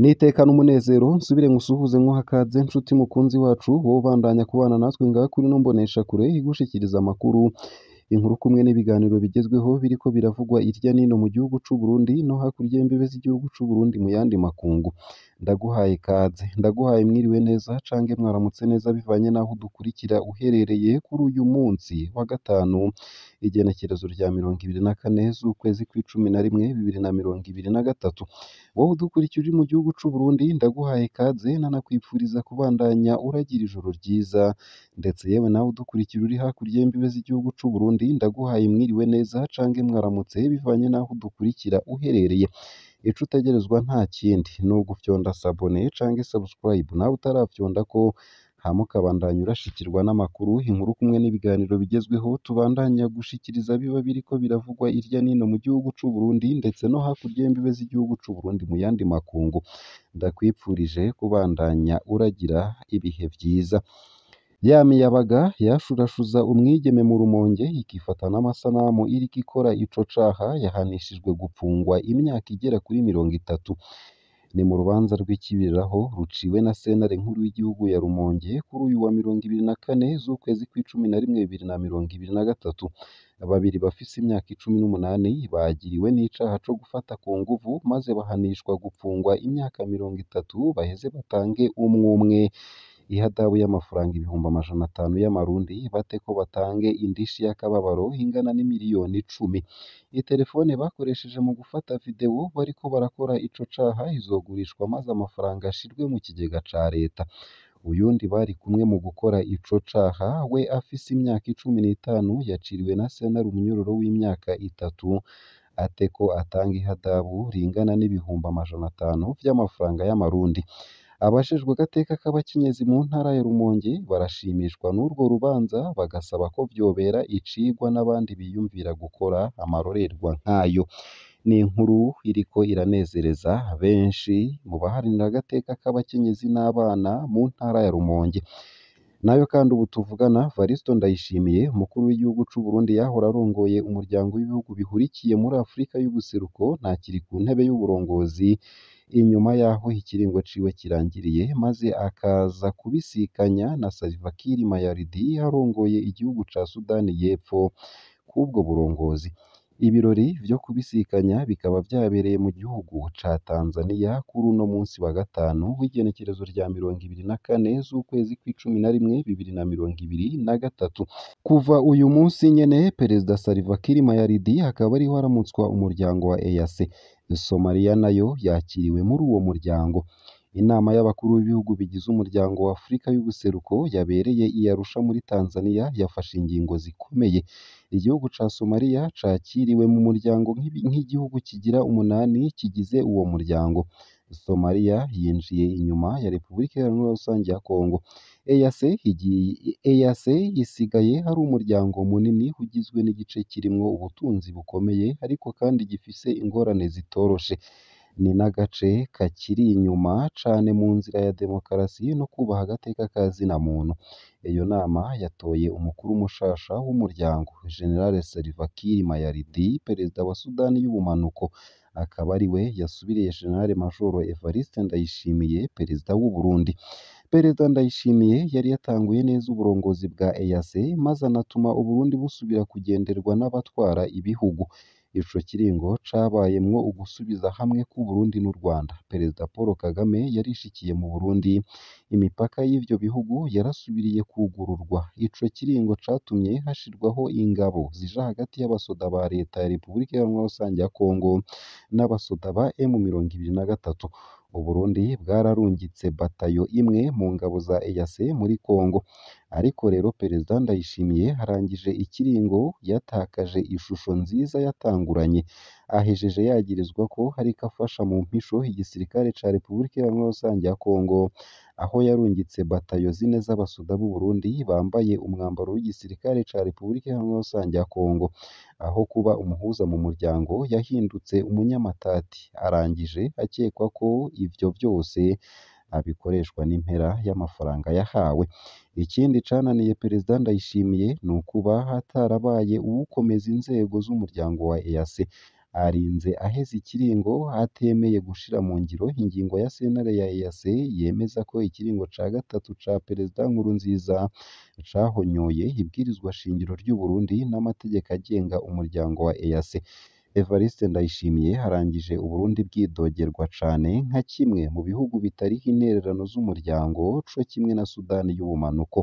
N'iteka n'umunezero nsubire nkusuhuze nkuha kaze nshuti mukunzi wacu wowe ubandanya kubana natwe ngaha kuri ino mboneshakure igushikiriza amakuru, inkuru kumwe n'ibiganiro bigezweho biriko biravugwa irya nino mu gihugu c'u Burundi no hakurya y'imbibe z'igihugu c'u Burundi mu yandi makungu. Ndaguhaye ikaze, ndaguhaye mwiriwe neza canke mwaramutse neza bivanye n'aho udukurikira uherereye kuri uyu munsi wa gatanu igenekerezo rya 24 z'ukwezi kw'icumi na rimwe 2023. Wowe udukurikira uri mu gihugu c'u Burundi ndaguhaye ikaze nanakwipfuriza kubandanya uragira ijoro ryiza, ndetse yewe nawe udukurikira uri hakurya y'imbibe z'igihugu c'u Burundi ndaguhaye mwiriwe neza canke mwaramutse bivanye n'aho udukurikira uherereye. Ico utegerezwa nta kindi ni ugufyonda s'abonner canke subscribe nawe utarafyondako hama ukabandanya urashikirwa n'amakuru, inkuru kumwe n'ibiganiro bigezweho tubandanya gushikiriza biba biriko biravugwa irya nino mu gihugu c'u Burundi ndetse no hakurya y'imbibe z'igihugu c'u Burundi mu yandi makungu. Ndakwipfurije kubandanya uragira ibihe vyiza. Ya miyabaga yashurashuza umwigeme mu Rumonge ikifata n'amasanamu iriko ikora ico caha yahanishijwe gupfungwa imyaka igera kuri 30. Ni mu rubanza rw'ikibiriraho ruciwe na sentare nkuru y'igihugu ya Rumonge kuri uyu wa 24 z'ukwezi kw'icumi na rimwe 2023. Babiri bafise imyaka 18 bagiriwe n'icaha co gufata ku nguvu maze bahanishwa gupfungwa imyaka 30 baheze batange umwumwe ihadabu y'amafaranga 500,000 y'amarundi bateko batange indishi y'akababaro ingana n'imiriyoni 10. Iterefone bakoresheje mu gufata video bariko barakora ico caha izogurishwa maze amafaranga ashirwe mu kigega ca leta. Uyundi bari kumwe mu gukora ico caha we afise imyaka 15 yaciriwe na sentare umunyororo w'imyaka 3 ateko atanga ihadabu ringana n'500,000 vy'amafaranga y'amarundi. Abajejwe agateka k'abakenyezi mu ntara ya Rumonge barashimishwa n'urwo rubanza bagasaba ko vyobera icigwa n'abandi biyumvira gukora amarorerwa nk'ayo. Ni inkuru iriko iranezereza benshi mu baharanira agateka k'abakenyezi n'abana mu ntara ya Rumonge. Nayo kandi ubu tuvugana Varisto Ndayishimiye umukuru w'igihugu c'u Burundi yahora arongoye umuryango w'ibihugu bihurikiye muri Afrika y'ubuseruko ntakiri ku ntebe y'uburongozi inyuma yaho ikiringo ciwe kirangiriye maze akaza kubisikanya na Salva Kiir Mayardit arongoye igihugu ca Sudani y'Epfo k'ubwo burongozi. Ibirori vyo kubisikanya bikaba vyabereye mu gihugu ca Tanzania kuri uno munsi wa gatanu w'igenekerezo rya 24 z'ukwezi kw'icumi na rimwe 2023. Kuva uyu munsi nyene Perezida Salva Kiir Mayardit akaba ariho aramutswa umuryango wa EAC. Somalia nayo yakiriwe muri uwo muryango. Inama y'abakuru b'ibihugu bigize umuryango wa Afrika y'ubuseruko yabereye i Arusha muri Tanzania yafashe ingingo zikomeye. Igihugu ca Somalia cakiriwe mu muryango nk'igihugu kigira umunani kigize uwo muryango. Somalia yinjiye inyuma ya Repubulika Iharanira Rusange ya Congo. EAC isigaye ari umuryango munini ugizwe n'igice kirimwo ubutunzi bukomeye ariko kandi gifise ingorane zitoroshe. Ni n'agace kakiri inyuma cane mu nzira ya demokarasi no kubaha agateka ka zina muntu. Iyo nama yatoye umukuru mushasha w'umuryango, General Salva Kiir Mayardit, perezida wa Sudani y'ubumanuko, akaba ariwe yasubiriye General Major Evariste Ndayishimiye, perezida w'u Burundi. Perezida Ndayishimiye yari yatanguye neza uburongozi bwa EAC maze anatuma Uburundi busubira kugenderwa n'abatwara ibihugu. Ico kiringo cabayemwo ugusubiza hamwe kw'Uburundi n'u Rwanda. Perezida Paul Kagame yarishikiye mu Burundi, imipaka y'ivyo bihugu yarasubiriye kwugururwa. Ico kiringo catumye hashirwaho ingabo zija hagati y'abasoda ba leta ya Repubulika Iharanira Rusange ya Congo n'abasoda ba M23. Uburundi bwararungitse batayo imwe mu ngabo za EAC muri Congo. Ariko rero Perezida Ndayishimiye arangije ikiringo yatakaje ishusho nziza yatanguranye, ahejeje yagirizwa ko ariko afasha mu mpisho igisirikare ca Repubulika Iharanira Rusange ya Congo, aho yarungitse batayo zine z'abasoda b'u Burundi bambaye umwambaro w'igisirikare ca Repubulika Iharanira Rusange ya Congo. Aho kuba umuhuza mu muryango yahindutse umunyamatati, arangije akekwa ko ivyo vyose abikoreshwa n'impera y'amafaranga yahawe. Ikindi cananiye Perezida Ndayishimiye ni ukuba hatarabaye uwukomeza inzego z'umuryango wa EAC. Arinze aheza ikiringo atemeye gushira mu ngiro ingingo ya sentare ya EAC yemeza ko ikiringo ca gatatu ca Perezida Nkurunziza cahonyoye ibwirizwa shingiro ry'u Burundi n'amategeko agenga umuryango wa EAC. Evariste Ndayishimiye arangije Uburundi bwidogerwa cane nka kimwe mu bihugu bitariha intererano z'umuryango co kimwe na Sudani y'ubumanuko.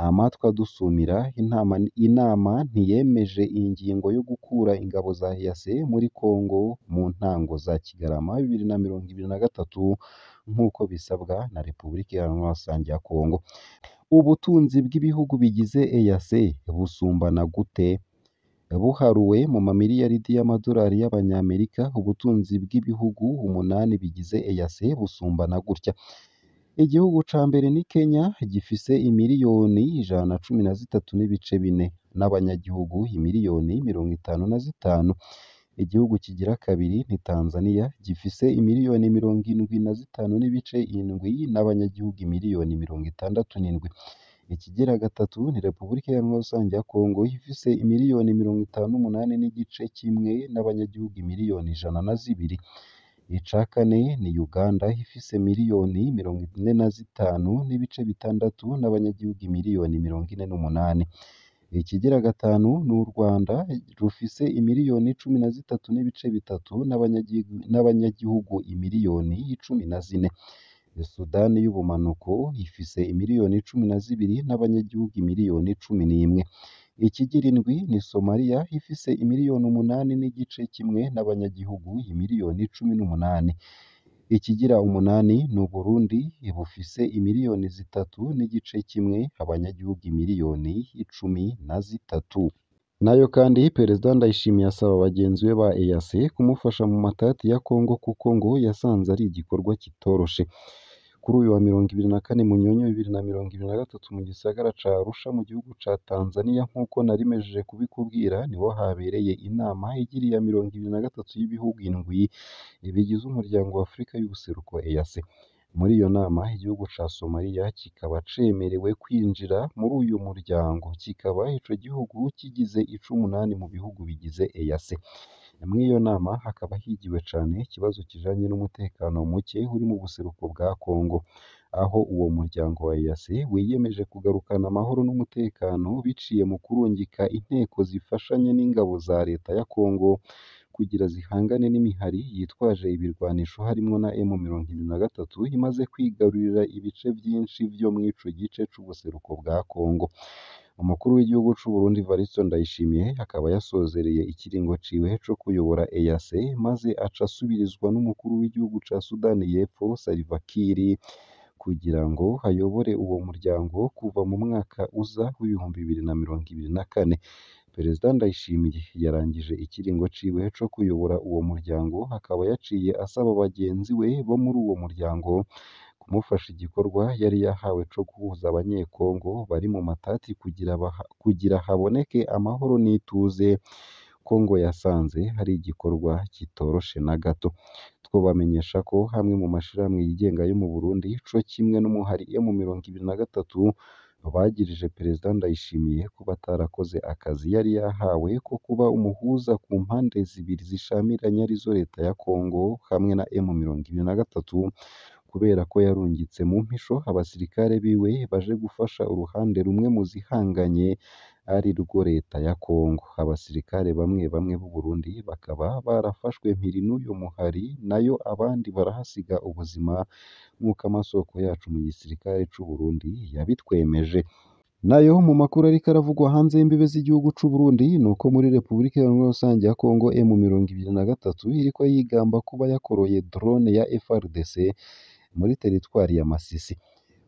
Amatwi adusumira inama ntiyemeje ingingo yo gukura ingabo za EAC muri Congo mu ntango za Kigarama 2023 nk'uko bisabwa na Repubulika Iharanira Rusange ya Congo. Ubutunzi bw'ibihugu bigize EAC busumbana gute? Buharuwe mu mamiliyaridi y'amadolari y'abanyamerika, ubutunzi bw'ibihugu umunani bigize EAC busumbana gutya: Igihugu ca mbere ni Kenya gifise imiriyoni 113.4 n'abanyagihugu imiriyoni 55. Igihugu kigira kabiri ni Tanzania gifise imiriyoni 75.7 n'abanyagihugu imiriyoni 67. Ikigira gatatu ni Repubulika Iharanira Rusange ya Congo ifise imiriyoni 58.1 n'abanyagihugu imiriyoni 102. Ica kane ni Uganda ifise miliyoni 45.6 n'abanyagihugu imiriyoni 48. Ikigira gatanu ni u Rwanda rufise imiriyoni 13.3 n'abanyagihugu imiriyoni 14. Sudani y'ubumanuko ifise imiriyoni 12 n'abanyagihugu imiriyoni 11. Ikigira indwi ni Somalia ifise imiriyoni 8.1 n'abanyagihugu imiriyoni 18. Ikigira umunani ni Uburundi bufise imiriyoni 3.1 abanyagihugu imiriyoni 13. Nayo kandi Perezida Ndayishimiye asaba bagenzi be ba EAC kumufasha mu matati ya Congo kuko ngo yasanze ari igikorwa kitoroshe. Kuri uyu wa 24 Munyonyo 2023 mu gisagara ca Arusha mu gihugu ca Tanzania, nk'uko narimejeje kubikubwira, niho habereye inama igira iya 23 y'ibihugu indwi bigize umuryango wa Afurika y'ubuseruko EAC. Muri iyo nama igihugu ca Somalia kikaba cemerewe kwinjira muri uyu muryango, kikaba ico gihugu kigize ic'umunani mu bihugu bigize EAC. Muri iyo nama hakaba higiwe cane ikibazo kijanye n'umutekano muke uri mu buseruko bwa Congo, aho uwo muryango wa EAC wiyemeje kugarukana amahoro n'umutekano biciye mu kurungika inteko zifashanya n'ingabo za leta ya Congo kugira zihangane n'imihari yitwaje ibirwanisho harimwo na M23 imaze kwigarurira ibice vyinshi vyo mw'ico gice c'ubuseruko bwa Congo. Umukuru w'igihugu c'u Burundi Evariste Ndayishimiye akaba yasozereye ikiringo ciwe co kuyobora EAC, maze aca asubirizwa n'umukuru w'igihugu ca Sudani y'Epfo Salva Kiir kugira ngo ayobore uwo muryango kuva mu mwaka uza w'2024. Perezida Ndayishimiye yarangije ikiringo ciwe co kuyobora uwo muryango, akaba yaciye asaba bagenzi we bo muri uwo muryango kumufasha igikorwa yari yahawe co guhuza abanyekongo bari mu matati kugira haboneke amahoro n'ituze, ko ngo yasanze ari igikorwa kitoroshe na gato. Twobamenyesha ko hamwe mu mashirahamwe yigenga yo mu Burundi co kimwe n'umuhari M23 bagirije Perezida Ndayishimiye kuba atarakoze akazi yari yahawe ko kuba umuhuza ku mpande zibiri zishamiranye arizo leta ya Congo hamwe na M23, kubera ko yarungitse mu mpisho abasirikare biwe baje gufasha uruhande rumwe mu zihanganye ari rwo leta ya Congo. Abasirikare bamwe bamwe b'u Burundi bakaba barafashwe mpiri n'uyo muhari, nayo abandi barahasiga ubuzima nk'uko amasoko yacu mu gisirikare c'u Burundi yabitwemeje. Nayo mu makuru ariko aravugwa hanze y'imbibe z'igihugu c'u Burundi ni uko muri Repubulika Iharanira Rusange ya Congo M23 iriko yigamba kuba yakoroye drone ya FARDC muri teritwari ya Masisi.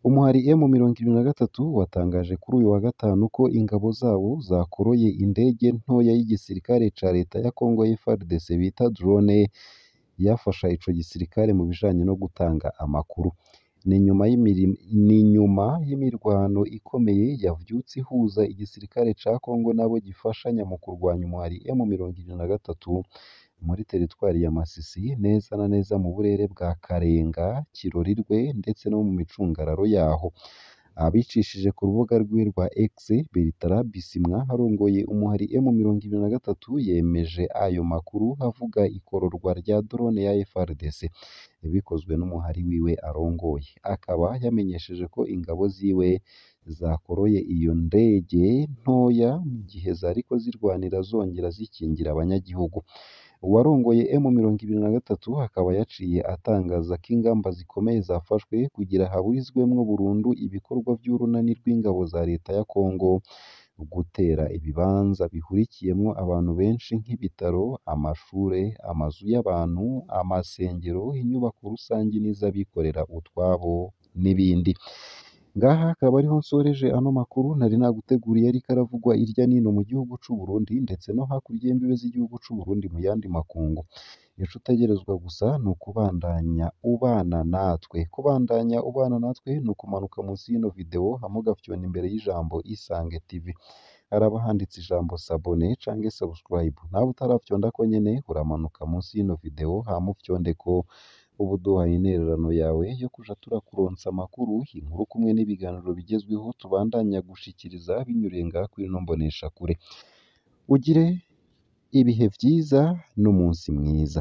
Umuhari M23 watangaje kuri uyu wa gatanu ko ingabo zawo zakoroye indege ntoya y'igisirikare ca leta ya Congo FARDC bita drone, yafasha ico gisirikare mu bijanye no gutanga amakuru. Ni nyuma y'imirwano ikomeye yavyutse ihuza igisirikare ca Congo nabo gifashanya mu kurwanya umuhari M23 muri teritwari ya Masisi, neza na neza mu burere bwa Karenga, Kirorirwe ndetse no mu micungararo yaho. Abicishije ku rubuga rwiwe rwa X, Bertrand Bisimwa arongoye umuhari M23 yemeje ayo makuru avuga ikororwa rya drone ya FARDC bikozwe n'umuhari wiwe arongoye. Akaba yamenyesheje ko ingabo ziwe zakoroye iyo ndege ntoya mu gihe zariko zirwanira zongera zikingira abanyagihugu. Uwarongoye M23 akaba yaciye atangaza ko ingamba zikomeye zafashwe kugira haburizwemwo burundu ibikorwa vy'urunani rw'ingabo za leta ya Congo gutera ibibanza bihurikiyemwo abantu benshi nk'ibitaro, amashure, amazu y'abantu, amasengero, inyubako rusangi n'iz'abikorera utwabo n'ibindi. Ngaha akaba ariho nsoreje ano makuru nari naguteguriye ariko aravugwa irya nino mu gihugu c'u Burundi ndetse no hakurya y'imbibe z'igihugu c'u Burundi mu yandi makungu. Ico utegerezwa gusa ni ukubandanya ubana natwe. Kubandanya ubana natwe ni ukumanuka munsi y'ino video hama ugafyona imbere y'ijambo Isange TV. Haraba handitse ijambo s'abonner canke subscribe. Nawe utarafyondako nyene uramanuka munsi y'ino video hama ufyondeko, uba uduhaye intererano yawe yo kuja turakuronsa amakuru, inkuru kumwe n'ibiganiro bigezweho tubandanya gushikiriza binyuriye ngaha kuri ino mboneshakure. Ugire ibihe vyiza n'umunsi mwiza.